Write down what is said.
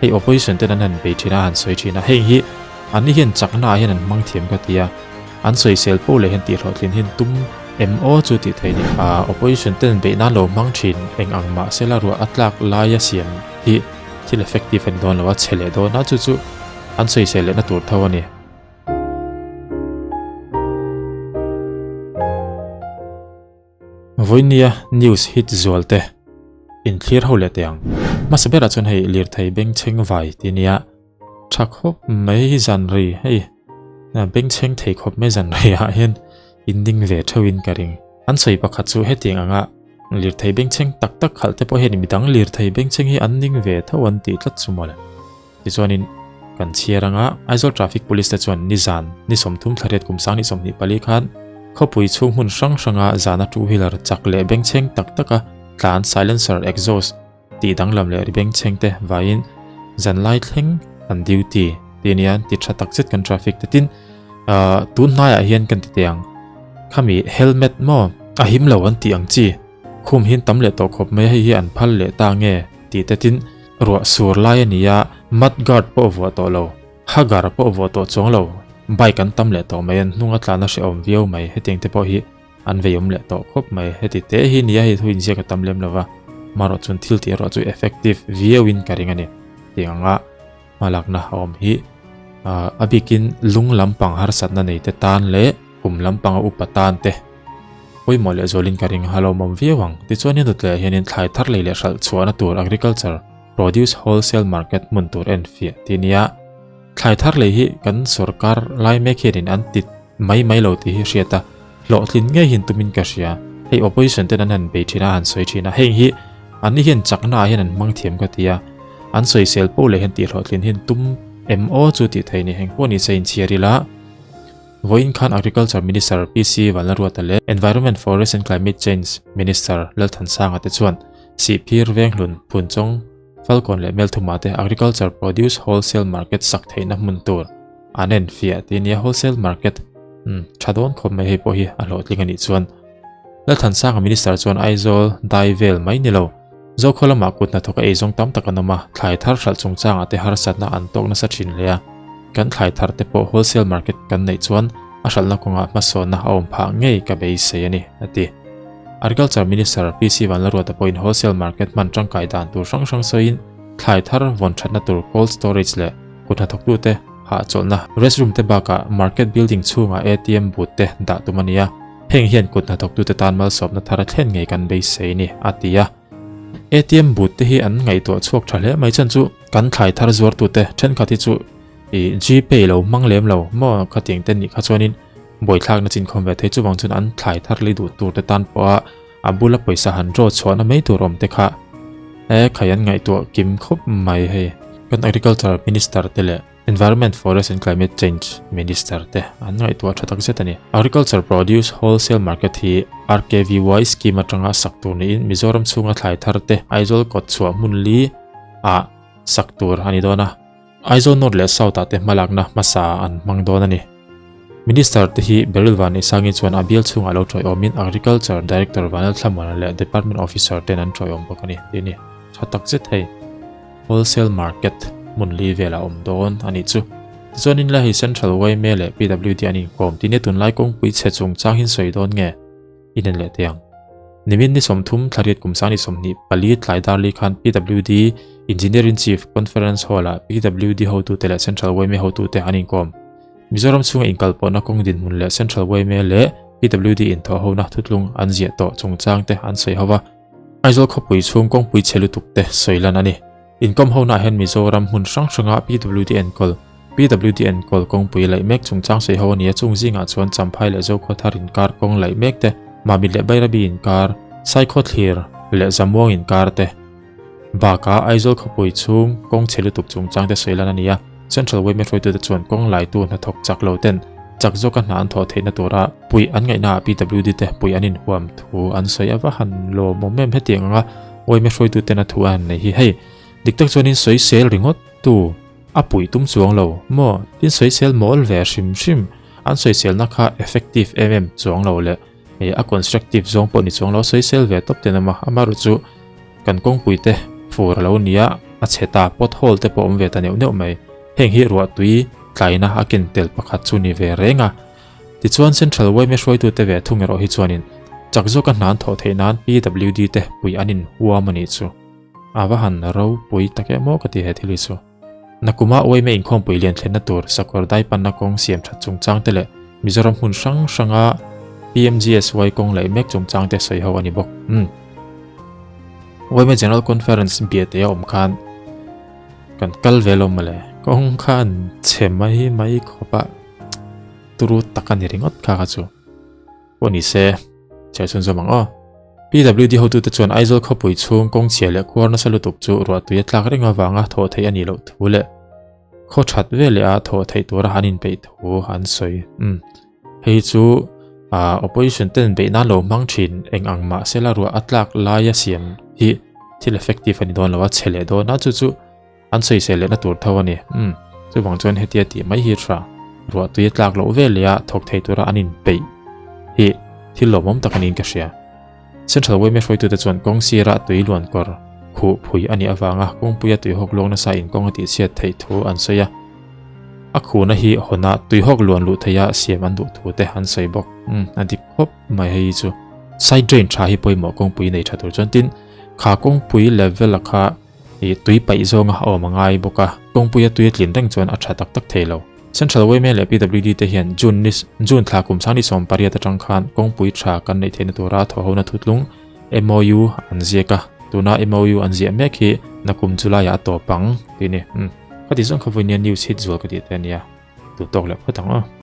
Hei opposition ten an han bei thin a, han sawi thin a, heng hi anni hian chakna ah hian an hmang thiam ka ti a, an sawisel poh leh hian tihhlawhtlin hian tum em aw chu tih theih ni. Ahh opposition ten beih nan lo hmang thin eng ang mah sela ruah a tlak laia siam hi thil effective a ni dawn lo a, chhe leh dawn a, chu chu an sawisel lehna tur tho a ni. Vawinia news hit zual te inthlir ho leh teh ang. Hmasa berah chuan hei lirthei bengchheng vai tih nia tha khawp mai hi zan ri hei bengchheng thei khawp mai zan ri ah hian in ding ve theuh in ka ring. An sawi pakhat chu hetiang anga lirthei bengchheng tak tak khalh te pawh hian midang lirthei bengchheng hi an ning ve tho an tih tlat chu mawle. Tichuanin, kan chhiar anga Aizawl Traffic Police te chuan nizan ni 30 thlariat kum 2024 khan khawpui chhung hmun hrang hranga zana two wheeler chak leh bengchheng tak taka tlan silencer exhaust tih danglam leh ri bengchheng te vaiin zanlai thleng an duty tih ania ti tha tak zet kan traffic te tin tun hnaiah hian kan ti teh ang khami helmet maw a him lo an tih ang chi khum hian tam leh tawh khawp mai a hei hi an phal leh ta nge tih te tin Ruah sur lai a ni a, mud guard pawh vuah tawh lo, hagar pawh vuah tawh chuang lo, bike an tam leh tawh mai, an hnung a tlan a hrehawm viau mai, hetiang te pawh hi an veiawm leh tawh khawp mai, heti te hi nia hei thu inziak a tam lem lo va, marawh chuan thil tih erawh chu effective viau in ka ring a ni, tih anga hmalakna a awm hi a bikin lung lampang harsatna nei te tan leh kum lampanga upa tan te pawimawh leh zualin ka ring halawmawm viau ang. Tichuan hnutleh hianin thlai thar lei leh hralh chhuahna tur agriculture produce wholesale market hmun tur en fiah tih nia. Thlai thar lei hi kan sorkar lai mek hianin an ti mai mai lo tih hi hriat a, hlawhtlin ngei hian tumin ka hria. Hei opposition ten an han bei thin a, han sawi thin a, heng hi anni hian chakna ah hian an hmang thiam ka ti a, an sawisel poh leh hian tihhlawhtlin hian tum em aw chu tih theih ni. Heng pawh ni se inchhiar ila. Vawiin khan Agriculture Minister PC Vanlalruata leh Environment, Forest and Climate Change Minister Lalthansanga te chuan Sihphir, Venghlun, Phunchawng, Falkawn leh Melthuma te Agriculture Produce Wholesale Market sak theihna hmun tur an en fiah tih nia Wholesale Market tha dawn khawp mai hei pawh hi a hlawhtling a nih chuan Lalthansanga Minister chuan Aizawl dai vel mai ni lo Zokhaw lamah kut hnathawk a eizawng tam tak an awm a, thlai thar hralh chungchangah te harsatna an tawk nasa thin hle a. Kan thlai thar te pawh wholesale market kan neih chuan a hralhna kawngah hmasawnna a awm phah ngei ka beisei a ni, a ti. Agriculture Minister PC Vanlalruata pawhin wholesale market hman tangkai dan tur hrang hrang sawiin thlai thar vawn thatna tur cold storage leh kut hnathawktute hahchawlhna restroom te bakah market building chhungah ATM booth te dah tum a ni a. Heng hian kut hnathawktute tan malsawmna thar a thlen ngei kan beisei ni, a ti a. ATM booth te hi an ngaihtuah chhuak tha hle mai chuan chu kan thlai thar zuartute thenkhat hi chu ih Gpay lo hmang lem lo maw khatiang te nih kha chuanin buaithlakna chinkhawm ve thei chuvang chuan an thlai thar lei duh tur te tan pawha a bula pawisa han draw chhuahna mai tur awm te kha e khai an ngaihtuah kim khawp mai hei. Kan Agriculture Minister te leh Environment, Forest and Climate Change Minister te an ngaihtuah tha tak zet a ni. Agriculture Produce Wholesale Market hi RKVY scheme atanga sak tur niin Mizoram chhunga thlai thar te Aizawl kawt chhuah hmun li ah sak tur a ni dawn a. Aizawl North leh South ah te hmalakna hmasa an hmang dawn a ni. Minister te hi Beryl Vanneihsangin chuan a bial chhungah lo tawiawmin Agriculture Director Vanel Thlamuana leh Department Officer ten an tawiawm bawk a ni tih a ni. Tha tak zet hei. Wholesale market hmun li velah awm dawn a nih chu. Tichuanin la hei Central yma leh PWD an inkawm tih nia tunlai kawngpui chhe chungchang hi sawi dawn nge? Inen leh teh ang. Nimin ni 30 thlariat kum sang ni 24 tlai dar li khan PWD Engineer-in Chief Conference Hall-ah PWD hotute leh Central yma hotute an inkawm. Mizoram chhunga inkalpawhna kawng dinhmun leh Central yma leh PWD inthawhhona thutlung an ziah tawh chungchang te an sawi ho va. Aizawl khawpui chhung kawngpui chhe lutuk te sawi lan a ni. Inkawm ho-naah hian Mizoram hmun hrang hranga PWD enkawl, PWD enkawl kawngpui laih mek chungchang sawi ho a ni a, chung zingah chuan Champhai leh Zokhawthar inkar kawng laih mek te, Mamit leh Bairabi inkar, Saikhawthlir leh Zamuang inkar te bakah Aizawl khawpui chhung kawng chhe lutuk chungchang te sawi lan a ni a. Central yma hruaitute chuan kawng laitu hnathawk chak lo ten chak zawka hna an thawh theihna tura puih an ngaihnaah PWD te puih an inhuam thu an sawi a va han lawmawm em hetiang anga yma hruaituten a thu a han nei hi hei dik tak chuanin sawisel ringawt tu a puih tum chuang lo maw tin sawisel mawl ve hrim hrim an sawiselna kha effective em em chuang lo leh a constructive zawng pawh ni chuang lo sawisel ve tawp ten ama amaherawhchu kan kawngpui te fur a lo nia. a chhe ta, pothole te pawh a awm ve ta neuh neuh mai. Heng hi ruahtui tlaina a ken tel pakhat chu ni ve reng a. Tichuan Central yma hruaitute ve thung erawh hi chuanin chak zawka hna an thawh theih nan PWD te pui an inhuam a nih chu. A va han ropui tak em aw ka ti he thil hi chu. Nakuma yma inkhawmpui lian thlenna tur sakawr dai panna kawng siam that chungchang te leh Mizoram hmun hrang hranga PMGSY kawng laih mek chungchang te sawi ho a ni bawk. Umm. Yma General Conference biate a awm khan kan kal ve lo mawle. Kawng kha an chhe mai mai khawp a. Turu tak a ni ringawt kha kha chu. Pawh ni se, chhiar chhun zawm ang aw. PWD hotute chuan Aizawl khawpui chhung kawng chhia leh khuar nasa lutuk chu ruahtui a tlak reng avanga thawh theih a nih loh thu leh khaw that veleh a thawh theih tura an inpeih thu an sawi. Umm, hei chu ah opposition ten beih nan lo hmang thin eng ang mah sela ruah a tlak laia siam hi thil effective a ni dawn lo a, chhe leh dawn a chu chu. An sawisel lehna tur tho a ni. Umm, chuvang chuan hetia tih mai hi tha. Ruah tui a tlak loh vel leh a thawk thei tura an inpeih hi thil lawmawm tak a niin ka hria. Central yma hruaitute chuan kawng sira tui luan kawr khuh phui a nih avanga kawngpuia tuihawk luang nasa in kawng a tihchhiat theih thu an sawi a. A khuhna hi hawnah tuihawk luan luh theiha siam an duh thu te an sawi bawk. Umm, a dik khawp mai hei hi chu. Side drain tha hi pawimawh kawngpui nei tha tur chuan tin kha kawngpui level a kha Ih tui paih zawnga a awm a ngai bawk a, kawngpuia tui a tlin reng chuan a tha tak tak thei lo. Central yma leh PWD te hian June ni June thla kum sang ni 18 atang khan kawngpui tha kan neih theihna tura thawhhona thutlung MOU an ziak a, tuna MOU an ziah mek hi nakum July ah a tawp ang tih a ni. Umm khati zawng kha vawinia news hit zual ka tih te a nia, duh tawk leh phawt ang aw.